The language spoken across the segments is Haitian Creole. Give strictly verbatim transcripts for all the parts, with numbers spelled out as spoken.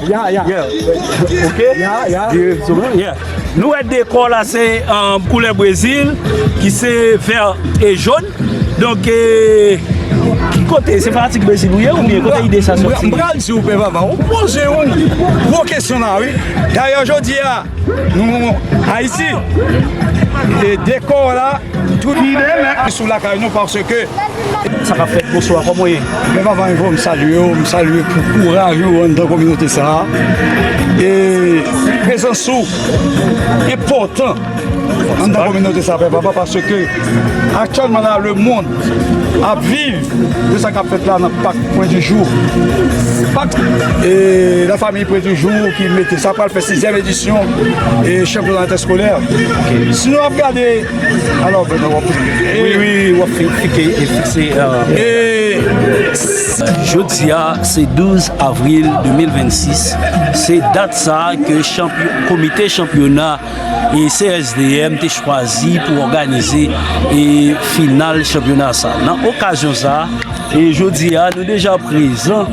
Ya, ya. Yeah. Ok. Ya, ya. Yeah. Nou wè dekò la se um, koulè Brezil ki se vè e jòn. Donk, eh, ki kote? Se fanatik Brezil ou ye oubyen kote ide sa soti? M pral di w, Pè Vava, ou poze yon gwo kesyon la, wi. Dayè, jodi a, nou, Ayiti, e dekò la, tout sou lakay nou, paske sa k ap fèt, bonswa, kòman w ye? Pè Vava, m salye w, m salye pou kouraj ou anndan kominote sa a. E prezans ou enpòtan anndan kominote sa, Pè Vava, paske aktyèlman la, lemonn ap viv de sa k ap fèt la nan Pak Pwen di Jou. Pak, e, la famiy Pwen di Jou ki mete sa, pral fè sizyèm edisyon e chanpyona entèskolè. Si nou ap gade, alò, ben, w ap, wi, wi, w ap fi- fike- e fikse. E jodi a, se douz avril de mil vennsis. Se dat sa a ke chanpyo- komite chanpyona e C S D M te chwazi pou òganize e final chanpyona sa. Nan okazyon sa, e jodi a, nou deja prezan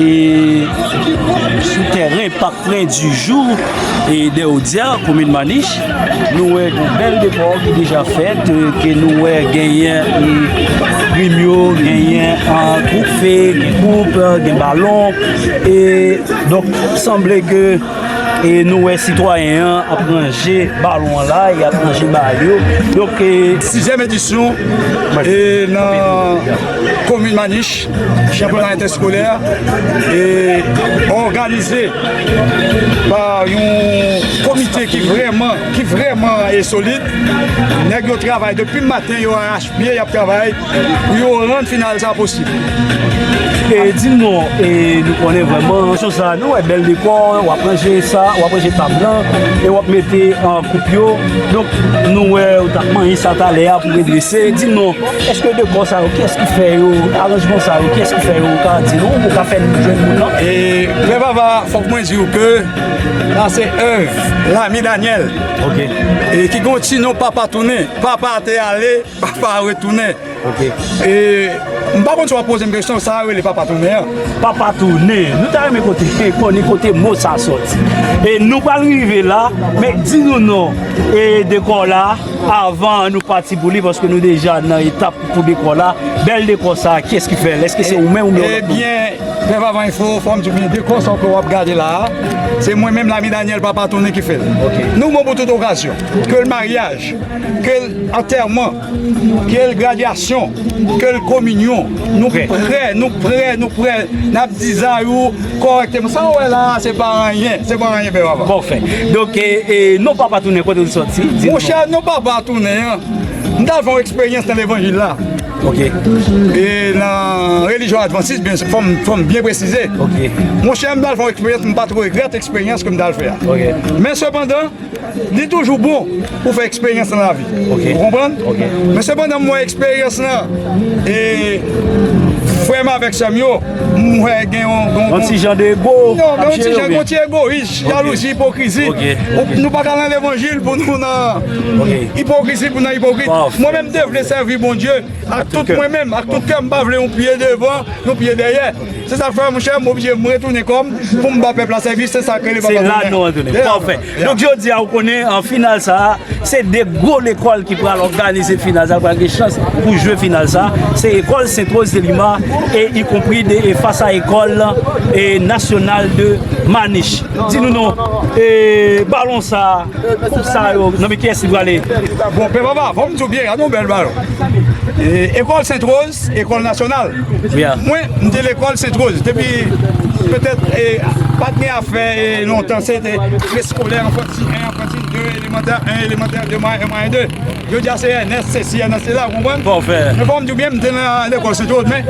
e sou tèren Pak Pwen di Jou e Dèwodya, komin Manich. Nou wè yon bèl dekò ki deja fèt, e ke nou wè genyen e grimyo, genyen an twoufe, gen koup, gen balon. E donk, sanble ke e nou wè sitwayen an ap ranje balon an la, y ap ranje ba yo. Donk, e sizyèm edisyon e nan komin Manich, chanpyona entèskolè e òganize pa yon komite ki vrèman, ki vrèman e solid. Nèg yo travay depi maten, yo arache pye, y ap travay pou yo rann final sa posib. E di nou non, e nou konnen vrèman, sou sa, nou wè bèl dekò, w ap ranje sa, w ap ranje tab lan, e w ap mete an koup yo. Donk, nou wè ou t ap manje sa talè a pou redrese. Di nou non, èske dekò sa yo, kiyès ki fè yo, aranjman sa yo, kiyès ki fè yo, ou ka di nou, ou ka fè nou jwenn moun nan? E, Pè Vava, fòk mwen di w ke sa se èv Lami Daniel. Ok. E ki gen yon ti non Papa Tounen. Papa te ale, Papa retounen. Ok. E, m pa konn si w ap poze m kesyon, sa a rele Papa Tounen an. Papa Tounen, nou ta renmen kote, konnen kote mo sa a soti. E nou pral rive la, men di nou non e dekò la avan nou pati pou li, paske nou deja nan etap pou dekò la. Bèl dekò sa a, kiyès ki fè l? Èske se ou menm oubyen yon lòt moun? Ebyen, Pè Vava Enfo, fò m di w byen, dekò sa ke w ap gade la a, se mwen menm, Lami Daniel, Papa Tounen ki fè l. Ok. Nou bon pou tout okazyon. Ke l maryaj, ke l antèman, ke l gradyasyon, ke l kominyon. Nou prè, nou prè, nou prè. N ap dizay ou kòrèkteman. Sa w wè la a, se pa anyen, se pa anyen, Pè Vava. Bon, fè. Donk, e, e, non Papa Tounen, kote l soti? Di nou. Monchè, non Papa Tounen an, m t al fè yon eksperyans nan levanjil la. Ok. E nan relijyon advantis, byen, fò m, fò m byen presize. Ok. Monchè, m t al fè yon eksperyans, m pa t regrèt eksperyans ke m t al fè a. Ok. Men sepandan, li toujou bon pou fè eksperyans nan lavi. Ok. Ou konprann? Ok. Men sepandan, m wè eksperyans lan, e frè m avèk sè m yo, m wè gen yon, gen yon, yon ti jan de ego. Non, gen yon ti jan, gen yon ti egoyis, jalouzi, ipokrizi. Ok. Ou, nou pa ka nan levanjil pou nou nan ipokrizi, pou nan ipokrit. Mwen menm, m te vle sèvi Bondye ak tout mwen menm, ak tout kè m, m pa vle yon pye devan, yon pye dèyè. Se sa k fè, monchè, m oblije m retounen kò m pou m ba pèp la sèvis. Se sa k rele Papa Tounen. Se la nou retounen. Pafè. Donk, jodi a, ou konnen, an final sa a, se de gwo lekòl ki pral òganize final sa a, pral gen chans pou jwe final sa a. Se ekòl Sentwoz Delima, e ikonpri de, e fas a ekòl, e nasyonal de Manich. Di nou non, e balon sa a, koup sa yo, nan men kiyès li prale? Bon, Pè Vava, fò m di w byen, gade yon bèl balon. E, ekòl Sentwoz, ekòl nasyonal. Yeah. Mwen, m te lekòl Sentwoz. Depi, petèt, e, pa t gen afè, e, lontan, se te preskolè, anfantil en, anfantil de, elemantè en, elemantè de, mwayen en, mwayen de. Jodi a, se N S, se si N S te la, ou konprann? Bon, fè. Men fò m di w byen, m te nan lekòl Sentwoz, men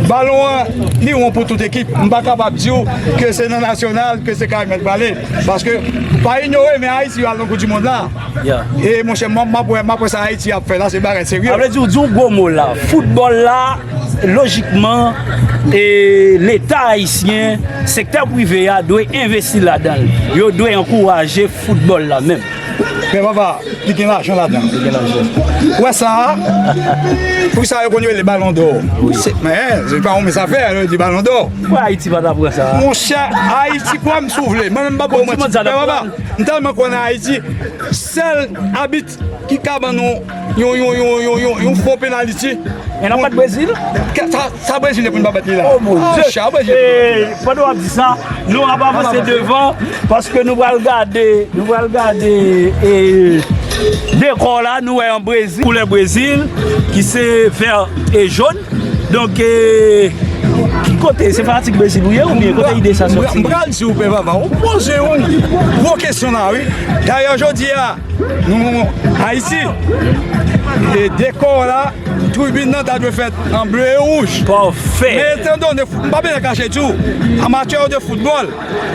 balon an, li won pou tout ekip. M pa kapab di w ke se nan nasyonal, ke se Kaymet prale. Paske, pa inyore, men Ayiti al nan Koup di Mond la. Yeah. E monchè, m ap, m ap wè, m ap wè sa Ayiti ap fè la, se bagay serye. Sa vle di w di yon gwo mo la. Foutbòl la, lojikman, e Leta ayisyen, sektè prive a dwe envesti ladan l. Yo dwe ankouraje foutbòl la menm. Men papa, li gen lajan ladan. Li gen lajan. Ou wè sa a? Pou sa yo konn rele Balon dò. Se, men, se pa yon mens afè, yo di Balon dò. Pou Ayiti pa ta pran sa a. Monchè, Ayiti, kwè m si w vle. Mwen menm, m pa ba w manti. Pè Baba, m tèlman kwè nan Ayiti. Sèl abit ki ka ban nou yon, yon, yon, yon, yon, yon fo penaliti. Men n ap bat Brezil. Sa, sa Brezil ye pou n pa bat li la? Oh, mon Dye. Cha, Brezil ye pou n pa bat li la. Pandan w ap di sa, nou ap avanse devan, paske nou pral gade, nou pral gade, e, dekò la, nou wè yon Brezil, koulè Brezil, ki se vè e jòn. Donk, e, ki kote, se fanatik Brezil ou ye, oubyen kote ide sa soti? M pral di w, Pè Baba, ou poze yon gwo kesyon la, wi. Dayè, jodi a, nou, Ayiti, e dekò la, tribin nan ta dwe fèt an ble e wouj. Pafè. Men etandone, m pa bezwen kache di w, amatè de foutbòl,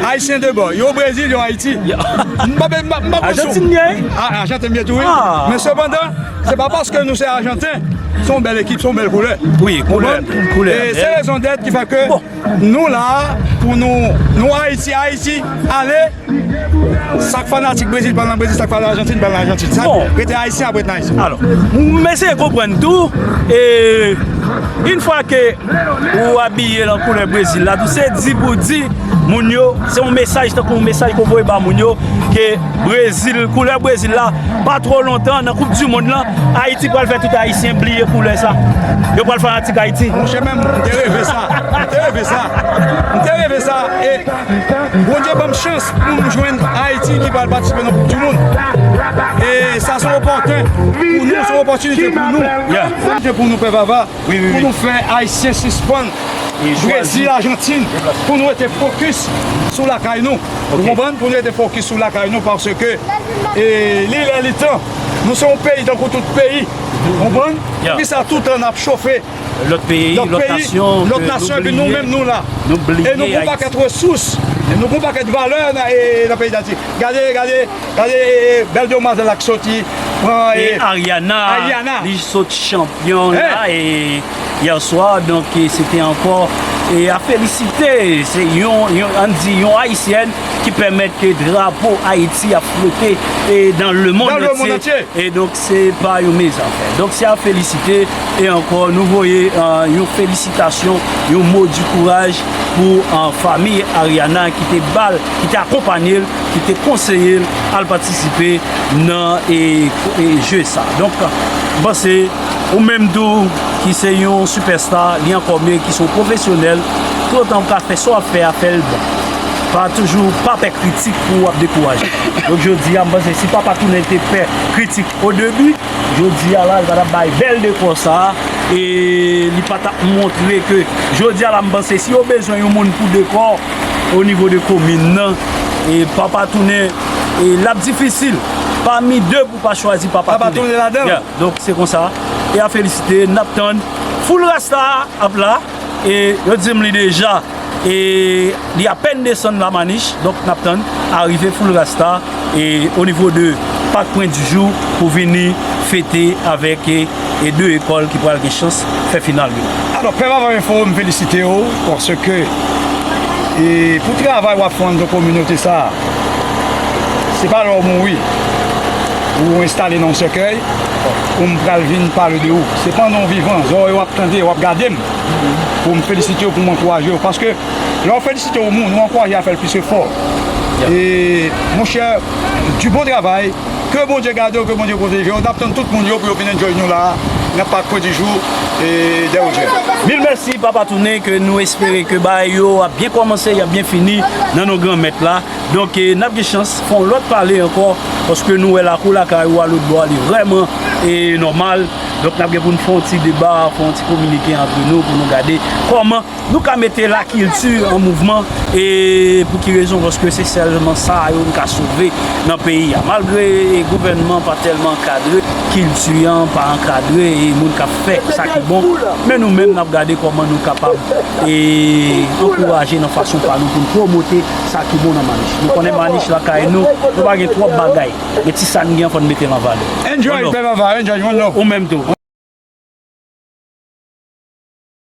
Ayisyen de bò, yo Brezil, yo Ayiti. M pa, m pa, m pa konn si w... Ajantin gen? A, Ajantin gen tou, wi. Men sepandan, se pa paske nou se Ajantin, se yon bèl ekip, se yon bèl koulè. Wi, koulè, koulè. E se rezon dèt ki fè ke nou la pou nou, nou Ayiti, Ayiti, ale. Sa k fanatik Brezil pral nan Brezil, sa k fanatik Ajantin pral nan Ajantin. Sa rete Ayisyen ap ret nan Ayisyen. Alò, m eseye konprann tou, e, yon fwa ke ou abiye nan koulè Brezil la, tou se di pou di moun yo, se yon mesaj, tankou yon mesaj ke w voye ba moun yo, ke Brezil, koulè Brezil la, pa twò lontan, nan Koup di Mond lan, Ayiti pral fè tout Ayisyen bliye koulè sa. Yo pral fanatik Ayiti. Monchè, menm, m te reve sa. M te reve sa. M te reve sa. E Bondye ban m chans pou m jwenn Ayiti ki pral patisipe nan Koup di Mond. E sa se yon opòten pou nou, se yon opòtinite pou nou. Yeah. Opòtinite pou nou, Pè Baba, pou nou fè Ayisyen sispann Brezil, Ajantin, pou nou rete fokis sou lakay nou. Ou konprann? Pou nou rete fokis sou lakay nou, paske, e, li lè li tan. Nou se yon peyi tankou tout peyi. Ou konprann? Poukisa toutan n ap chofe lòt peyi, lòt nasyon, epi nou menm nou la? E nou gon pakèt resous, e nou gon pakèt valè nan, e, nan peyi Dayiti. Gade, gade, gade, e, e, bèl demwazèl la k soti pran, e, Ariana, Ariana, li sot chanpyon la, e, yè swa, donk, e, se te ankò, e, a felisite, se yon, yon, ann di, yon Ayisyèn ki pèmèt ke drapo Ayiti ap flote, e, dans le monde entier. E donk, se pa yon mezafè. Donk, se a felisite. E ankò, nou voye, e, yon felisitasyon, yon mo di kouraj pou, e, fanmi Ariana ki te ba l, ki te akonpanye l, ki te konseye l al patisipe nan, e, e, je sa. Donk, m panse, ou menm tou, ki se yon sipèsta, li ankò mye, ki se yon pwofesyonèl, toutotan w ka fè sa w ap fè a, fè l byen. Pa toujou, pa pè kritik pou w ap dekouraje. Donk, jodi a, m panse si Papa Tounen te pè kritik o debi, jodi a la, li pa t ap bay bèl dekò sa a, e li pa t ap montre ke, jodi a la, m panse si yo bezwen yon moun pou dekò o nivo de komin nan, e Papa Tounen, e l ap difisil pami de pou pa chwazi Papa Tounen. Papa Tounen ladan l. Yeah, donk, se konsa. E a felisite, n ap tann. Full Rasta ap la. E yo di m li deja, e li apèn desann Lamanich, donk n ap tann arive Full Rasta, e o nivo de Pak Pwen di Jou pou vini fete avèk, e, e de ekòl ki pral gen chans fè final yo. Alò, Pè Baba Enfo, m felisite w, paske, e, pou travay w ap fè anndan kominote sa a, se pa lè w mouri, ou enstale nan yon sèkèy, pou m pral vin pale de ou. Se pandan w vivan, zòrèy w ap tande, w ap gade m, pou m felisite w, pou m ankouraje w. Paske lè w felisite yon moun, ou ankouraje a fè l plis efò. E, monchè, du bon travay. Ke Bondye gade w, ke Bondye pwoteje w. N ap tann tout moun yo pou yo vin enjoy nou la a. Nan Pak Pwen di Jou, e, dè Wodjè. Mil mèsi, Papa Tounen, ke nou espere ke bagay yo ap byen kòmanse, y ap byen fini nan non Granmèt la. Donk, e, n ap gen chans fè yon lòt pale ankò, paske nou wè lakou lakay ou a lòt bò a, li vrèman, e, nòmal. Donk, n ap gen pou n fè yon ti deba, fè yon ti kominike antre nou pou nou gade kòman nou ka mete lakilti an mouvman. E pou ki rezon? Paske se sèlman sa yo n ka sove nan peyi a. Malgre, e, gouvènman pa tèlman ankadre, kilti an pa ankadre, e moun k ap fè sa ki bon, men nou menm, n ap gade kòman nou kapab, e, ankouraje nan fason pa nou pou n pwomote sa ki bon nan Manich. Nou konnen Manich lakay nou, nou pa gen twòp bagay. Men ti sa n gen an, fò n mete l an valè. Enjoy, Pè Baba, enjoy, one love. Ou menm tou.